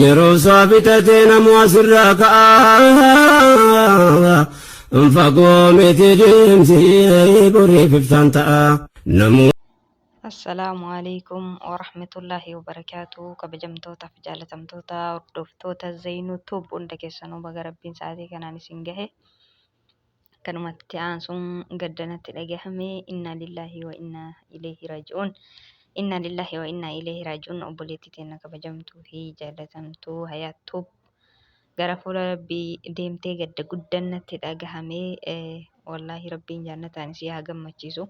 Yeroo isaa fixatee namuu asirraa ka'a. Fagoo miti deemsi boriif iftaan ta'a. Namuu. Assalaamu Aleykum Warahmatullaahi Wabarakaatuh Kabajamtootaaf jaalatamtoota hordoftoota Zaynuu Tube hunda keessanuu baga Rabbiin sa'aatii kanaan isin gahe. Kanumatti aansuun gadda natti dhagahame innaa lillaahi wa innaa ilayhi raaji'uun. Innaa lillaahi wa innaa ilayhi raaji'uun obboleettii teenna kabajamtuu fi jaalatamtuu Hayaat Tube gara fuula Rabbii deemtee gadda guddaan natti dhagahame. Wallaahi Rabbiin jaannataan isii haa gammachiisu.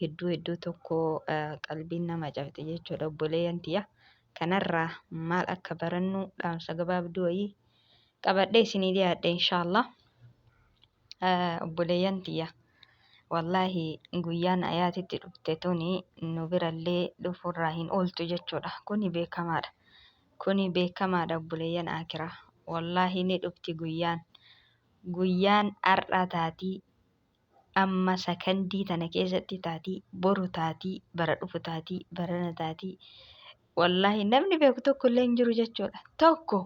Hedduu hedduu tokko qalbiin nama cabxe jechuudha obboleeyyan tiyya. Kanarraa maal akka barannu dhaamsa gabaabduu wayii qabadhee isinii dhiyaadhe inshaallah. Obboleeyyan tiyya wallaahi guyyaan ayaatitti dhufte tuni nu birallee dhufurraa hin ooltu jechuudha. Kuni beekamaadha. Kuni beekamaadha obboleeyyan aakiraa. Wallaahi ni dhufti guyyaan. Guyyaan har'a taatii amma sakandii tana keessatti taatii boru taatii bara dhufu taatii barana taatii wallaahi namni beeku tokko illee hin jiru jechuudha. Tokko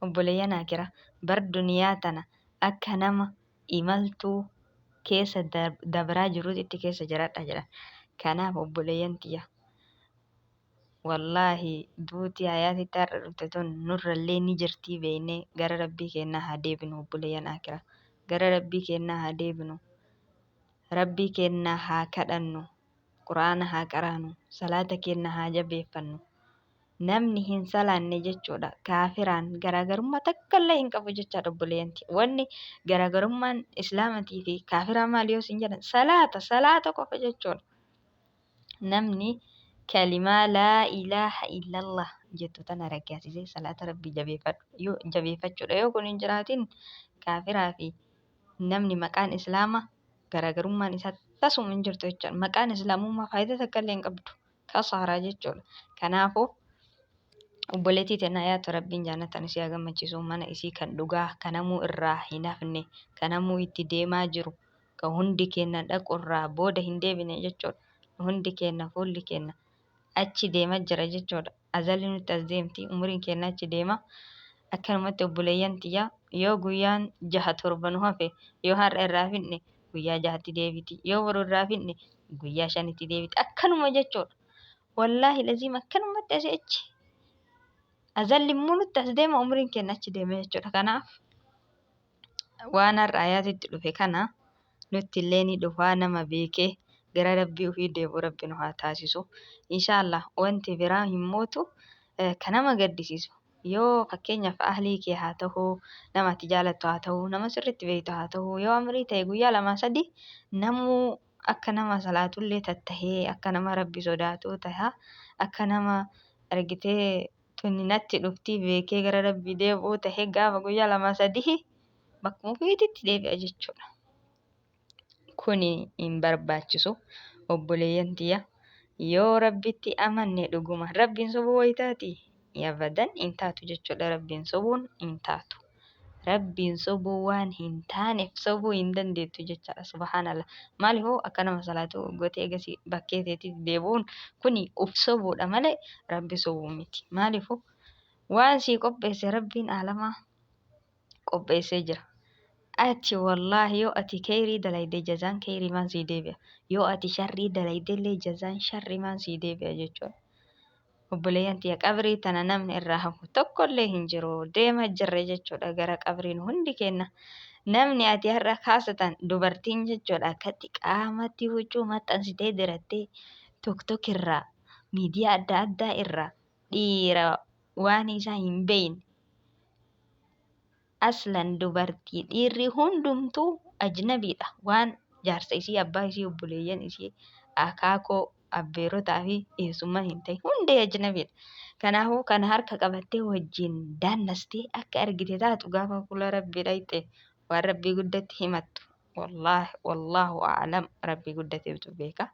Obboleeyyan aakiraa, bar duniyaa tana akka nama imaltuu keessa dabraa jiruutitti keessa jiradha jedhan. Kanaaf obboleeyyan tiyya, wallaahi duuti hayaatitti har'a dhufte tun nurrallee ni jirtii beeynee gara Rabbii keennaa haa deebinu obboleeyyan aakiraa. Gara Rabbii keennaa haa deebinu. Rabbii keenna haa kadhannu. Qur'aana haa qaraanu. Salaata keenna haa jabeeffannu. Namni hin salaanne jechuudha kaafiraan garaagarummaa takkallee hin qabu jechaadha obboleeyyan tiyya. Wanni garaagarummaan islaamatii fi kaafiraa maali yoo isin jedhan salaata salaata qofa jechuudha. Namni kalimaa laa ilaaha illallah jettu tana raggaasisee salaata rabbii jabeeffadhu yoo jabeeffachuudha yoo kun hin jiraatin kaafiraa fi namni maqaan islaama garaagarummaan isaa tasuma hin jirtu jechuudha. Maqaan islaamummaa faayidaa takkallee hin qabdu. Kasaaraa jechuudha. Kanaafuu obboleettii teenna Hayaatu Rabbiin jaannatan isii haa gammachiisu mana isii kan dhugaa ka namuu irraa hin hafne ka namuu itti deemaa jiru ka hundi keenna dhaqu irraa booda hin deebine jechuudha. Nu hundi keenna fuulli keenna achi deema jira jechuudha. Azalli nutti as deemti umriin keenna achi deema. Akkanumatti obboleeyyan tiyya yoo guyyaan jaha torba nu hafe yoo har'a irraa finne guyyaa jahatti deebiti yoo boru irraa finne guyyaa shanitti deebiti akkanuma jechuudha. Wallaahi laziim akkanumatti asii achi azalli immoo nutti as deema umriin keenya achi deema jechuudha. Kanaaf waan har'a ayaatitti dhufe kana nutti illee ni dhufaa nama beekee gara rabbii ofii deebi'u rabbi nu haa taasisu. Inshaallah wanti biraa hin mootu ka nama gaddisiisu Yoo fakkeenyaaf ahlii kee haa ta'uu, nama ati jaalattu haa ta'uu, nama sirriitti beektu haa ta'uu, yoo amrii ta'e guyyaa lamaa sadii namuu akka nama salaatullee tattahee, akka nama Rabbi sodaatuu taha, akka nama argitee tuni natti dhuftii beekee gara Rabbii deebi'uu tahee gaafa guyyaa lamaa sadii bakkuma ofiititti deebi'a jechuudha. Kuni hin barbaachisu obboleeyyan tiyya yoo Rabbitti amanne dhuguma Rabbiin sobuu wayi taati? Abadan hin taatu jechuudha Rabbiin sobuun hin taatu. Rabbiin sobuu waan hin taaneef sobuu hin dandeettu jechaadha subhaanallah. Maaliifuu akka nama salaatu gootee egasii bakkee teetitti deebi'uun kuni uf sobuudha malee Rabbi sobuu miti. Maaliifuu waan sii qopheesse Rabbiin aalamaa qopheessee jira. Ati wallaahi yoo ati keyrii dalayde jazaan keyriimaan sii deebi'a. Yoo ati sharrii dalaydellee jazaan sharriimaan sii deebi'a jechuudha. Obboleeyyan tiyya qabrii tana namni irraa hafu tokkollee hin jiru. Deema jirre jechuudha gara qabrii nu hundi keenna. Namni ati har'a kaasatan dubartiin jechuudha akkatti qaamatti huccuu maxxansitee dirattee toktok irraa miidiyaa adda addaa irraa dhiira waan isaa hin beeyne Aslan dubartii dhiirri hundumtuu ajnabiidha waan jaarsa isii abbaa isii obboleeyyan isii akaakoo abbeerotaa fi eessumman hin ta'in hundi ajnabiidha. Kanaafuu kana harka qabattee wajjin daannastee akka argite taatu gaafa fuula rabbii dhayxe waan rabbii guddatti himattu wallaahi wallaahu a'lam rabbii guddateetu beeka.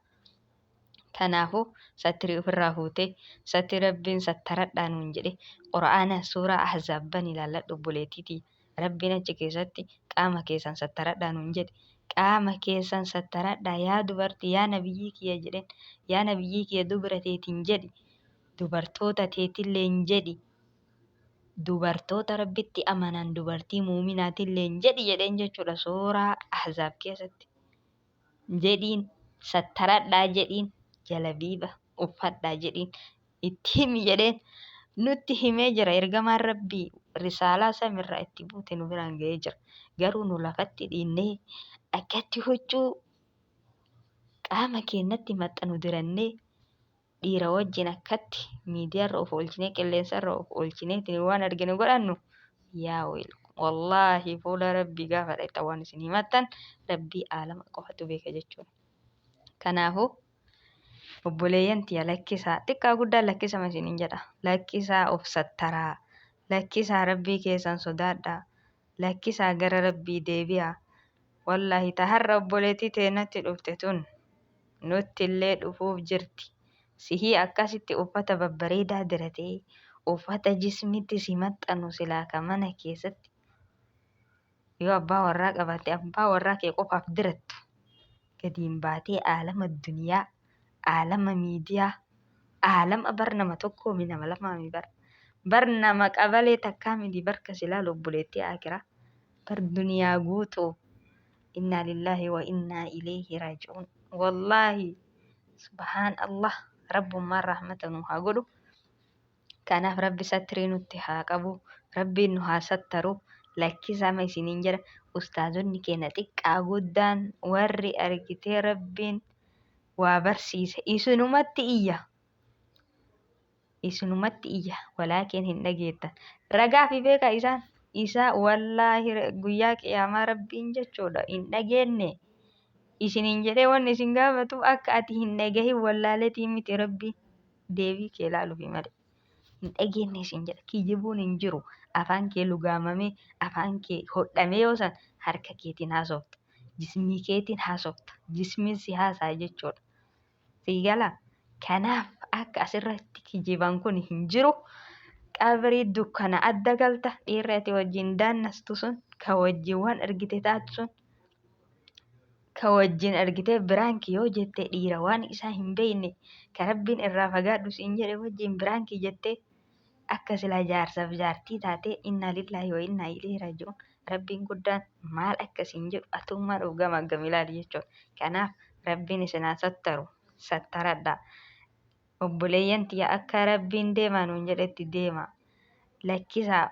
Kanaafuu sattirii ofirraa fuutee sattii Rabbiin sattaradhaa nuun jedhe Qur'aana suuraa Ahzaab bani ilaalladhu obboleettii tiyya. Rabbiin achi keessatti qaama keessan sattaradhaa nuun jedhe. Qaama keessan sattaradhaa yaa dubartii yaa nabiyyii kiyya jedheen yaa nabiyyii kiyya dubra teetiin jedhi. Dubartoota teetilleen jedhi. Dubartoota Rabbitti amanan dubartii muuminaatilleen jedhi jedheen jechuudha suuraa Ahzaab keessatti. Jedhiin sattaradhaa jedhiin jalabiiba uffadhaa jedhiin itti himi jedheen nutti himee jira ergamaan Rabbii risaalaa samirraa itti buute nu biraan ga'ee jira. Garuu nu lafatti dhiinnee akkatti huccuu qaama keenyatti maxxanu dirannee dhiira wajjin akkatti miidiyaarra of oolchinee qilleensarra of oolchineetiin waan arginu godhannu yaa wayil wallaahi fuula Rabbii gaafa dhaqxan waan isin himattan Rabbii aalama qofatu beeka jechuudha. Kanaafuu obboleeyyan tiyya lakkisaa xiqqaa guddaan lakkisama isiniin jedha lakkisaa of sattaraa lakkisaa Rabbii keessan sodaadhaa lakkisaa gara Rabbii deebi'aa wallaahi ta har'a obboleettii teennatti dhufte tun nuttillee dhufuuf jirti sihii akkasitti uffata babbareedaa diratee uffata jismitti si maxxanu silaa ka mana keessatti yoo abbaa warraa qabaatte abbaa warraa kee qofaaf dirattu gadiin baatee aalama duniyaa aalama miidiyaa aalama bar nama tokkoo mi nama lamaa mi bar bar nama qabalee takkaa miti barka si laalu obboleettii aakiraa bar duniyaa guutuu innaa lillaahi wa innaa ilayhi raaji'uun wallaahi subhaan allah rabbummaan rahmata nu haa godhu. Kanaaf Rabbi satrii nutti haa qabu. Rabbiin nu haa sattaru. Lakkisama isiniin jedha. Ustaazonni keenya xiqqaa guddaan warri argitee Rabbiin waa barsiise isinumatti iyya. Isinumatti iyya. Walaakin hin dhageettan. Ragaa fi beekaa isaan. Isaa wallaahi guyyaa qiyaamaa Rabbiin jechuudha hin dhageenne. Isiniin jedhee wanni isin gaafatu akka ati hin dhagahin wallaaleetii miti Rabbiin deebii kee ilaaluufi malee. Hin dhageenne isin jedha. Kijibuun hin jiru. Afaan kee lugaamamee, afaan kee hodhamee yoo san harka keetiin haasofta. Jismii keetiin haasofta. Jismiin si haasa'a jechuudha. Sii galaa? Kanaaf akka asirratti kijiban kun hin jiru. Qabrii dukkana adda galta. Dhiirri ati wajjin daannastu sun, ka wajjin waan argite taatu sun, ka wajjin argitee biraanki yoo jette dhiira waan isaa hin beekne ka Rabbiin irraa fagaadhu siin jedhe wajjin biraanki jettee akka silaa jaarsaaf jaartii taatee innaa lillaahi wa innaa ilayhi raaji'uun Rabbiin guddaan maal akka siin jedhu atummaan of gamaaggami ilaali jechuudha. Kanaaf Rabbiin isin haa sattaru sattaradhaa. Obboleeyyan tiyya akka Rabbiin deemaa nuun jedhetti deemaa. Lakkisaa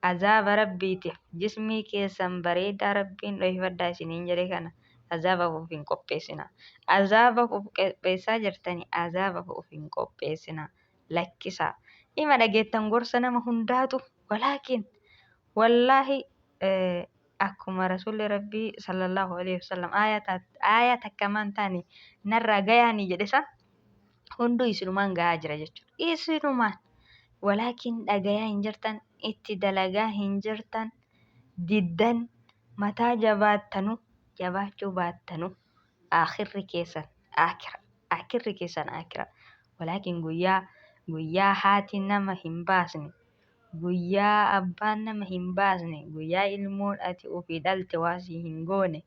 azaaba Rabbiitiif jismii keessan bareedaa Rabbiin dhoyfadhaa isiniin jedhe kana azaabaaf of hin qopheessinaa. Azaabaaf of qopheessaa jirtanii azaabaaf of hin qopheessinaa. Lakkisaa. Hima dhageettan gorsa nama hundaatu walaakin wallaahi akkuma rasuulli Rabbii sallallahu alaihi wasallam aayaa takka maan taane narraa gayaanii jedhe san hunduu isinumaan gahaa jira jechuudha. Isinumaan walaakin dhagayaa hin jirtan, itti dalagaa hin jirtan, diddan, mataa jabaattanu, jabaachuu baattanu, aakhirri keessan aakhira, aakhirri keessan aakhira. Walaakin guyyaa guyyaa haati nama hin baasne, guyyaa abbaan nama hin baasne, guyyaa ilmoon ati ofii dhalte waa sii hin goone,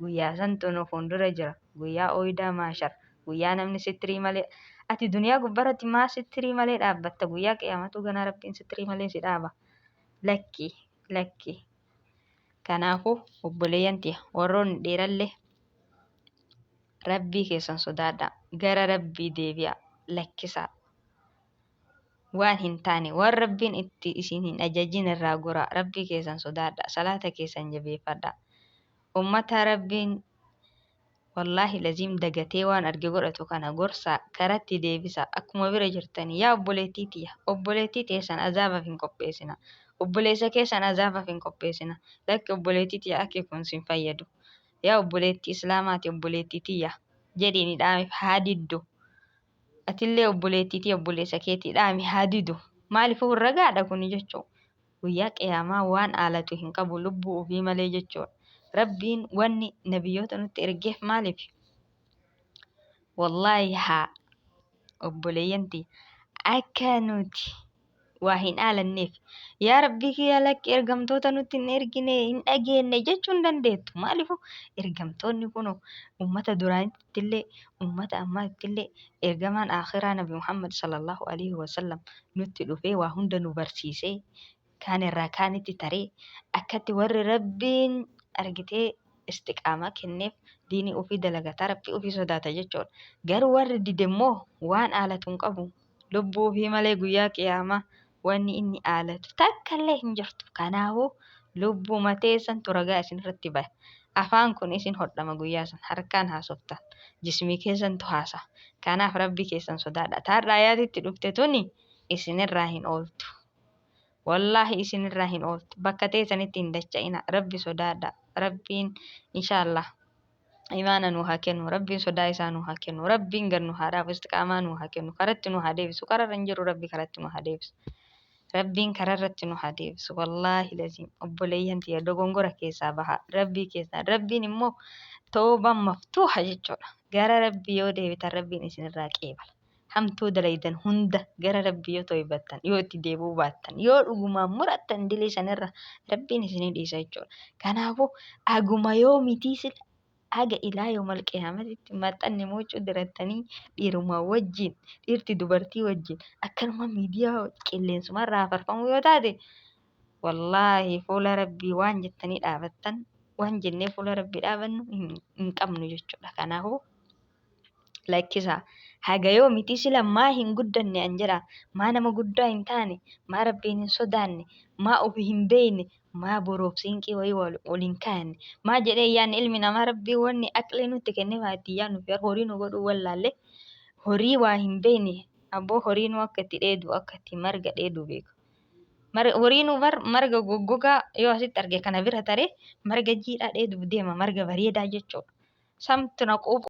guyyaa santu nu fuuldura jira, guyyaa ooydaa maashar, guyyaa namni sittirii malee ati duniyaa gubbaratti maa sittirii malee dhaabbatta guyyaa qiyaamatu ganaa Rabbiin sittirii malee si dhaaba. Lakki lakki. Kanaafuu obboleeyyan tiya warroonni dhiirallee Rabbii keessan sodaadhaa gara Rabbii deebi'aa lakkisaa. Waan hin taane waan Rabbiin itti isin hin ajajin irraa goraa Rabbii keessan sodaadhaa salaata keessan jabeeffadhaa. Ummata Rabbiin wallaahi laziim dagatee waan arge godhatu kana gorsaa karatti deebisaa akkuma bira jirtanii yaa obboleettii tiyya obboleettii teessan azaabaaf hin qopheessina obboleessa keessan azaabaaf hin qopheessina lakki obboleettii tiyya akki kun sin fayyadu yaa obboleettii islaamaati obboleettii tiyya jedhiini dhaamiif haa diddu atillee obboleettii tiyya obboleessa keetii dhaami haa didu maaliifuu ragaadha kuni jechuu guyyaa qiyaamaa waan aalatu hin qabu lubbuu ofii malee jechuudha. Rabbiin wanni nabiyyoota nutti ergeef maaliif? Wallaahi haa obboleeyyan tiyya akka nuti Waa hin aalanneef. Yaa Rabbii kiyya lakki ergamtoota nutti hin ergine hin dhageenne jechuu hin dandeettu. Maaliifuu ergamtoonni kunoo ummata duraanittillee ummata ammaattillee ergamaan aakhiraa Nabi Muhammad sallallahu alaihi wasallam nutti dhufee waa hunda nu barsiisee kaan irraa kaanitti taree akkatti warri Rabbiin argitee istiqaamaa kenneef diinii ofii dalagataa Rabbii ofii sodaata jechuudha. Garuu warri dide immoo waan aalatu hin qabu. Lubbuu ofii malee guyyaa qiyaamaa wanni inni aalatu takka illee hin jirtu. Kanaafuu lubbuma teessantu ragaa isin irratti baya. Afaan kun isin hodhama guyyaa san harkaan haasoftan. Jismii keessantu haasa. Kanaaf Rabbii keessan sodaadha. Taarra ayaatitti dhufte tuni isinirraa hin ooltu. Wallaahi isinirraa hin ooltu. Bakka teessanitti hin dacha'ina. Rabbi sodaadha. Rabbiin inshaallah imaana nuu haa kennu. Rabbiin sodaa isaa nuu haa kennu. Rabbiin gad nu haa dhaabu. Istiqaamaa nuu haa kennu. Karatti nu haa deebisu. Kararra hin jiru Rabbi karatti nu haa deebisu. Rabbiin kararratti nu haa deebisu. Wallaahi laziim obboleeyyan tiyya dogongora keessaa bahaa. Rabbii keessaa. Rabbiin immoo tooban maftuuha jechuudha. Gara Rabbii yoo deebitan Rabbiin isinirraa qeebala. Hamtuu dalaydan hunda gara Rabbii yoo tooybattan, yoo itti deebi'uu baattan, yoo dhugumaan murattan dilii sanirra Rabbiin isinii dhiisa jechuudha. Kanaafuu aguma yoo mitii sila haga ilaa yoomal qiyaamatitti maxxanni mooccuu dirattanii dhiiruma wajjin dhiirti dubartii wajjin akkanuma miidiyaa qilleensumarraa afarfamuu yoo taate wallaahi fuula Rabbii waan jettanii dhaabattan waan jennee fuula Rabbii dhaabannu hin qabnu jechuudha. Kanaafuu lakkisaa. Haga yoomiti sila maa hin guddanne an jedha. Maa nama guddaa hin taane, maa Rabbiin hin sodaanne, maa ofi hin beeyne, maa boroof siinqii wayii wal hin kaayanne. Maa jedhee hin yaadne ilmi namaa Rabbiin wanni aqlii nutti kennee waa ittiin yaadnu fi horii nu godhuu wallaalle. Horii waa hin beeyne abboo horiinuu akka itti dheedu akka itti marga dheedu beeka. Horiinuu bar marga goggogaa yoo asitti arge kana bira taree marga jiidhaa dheeduuf deema marga bareedaa jechuudha. Samtu na quufa.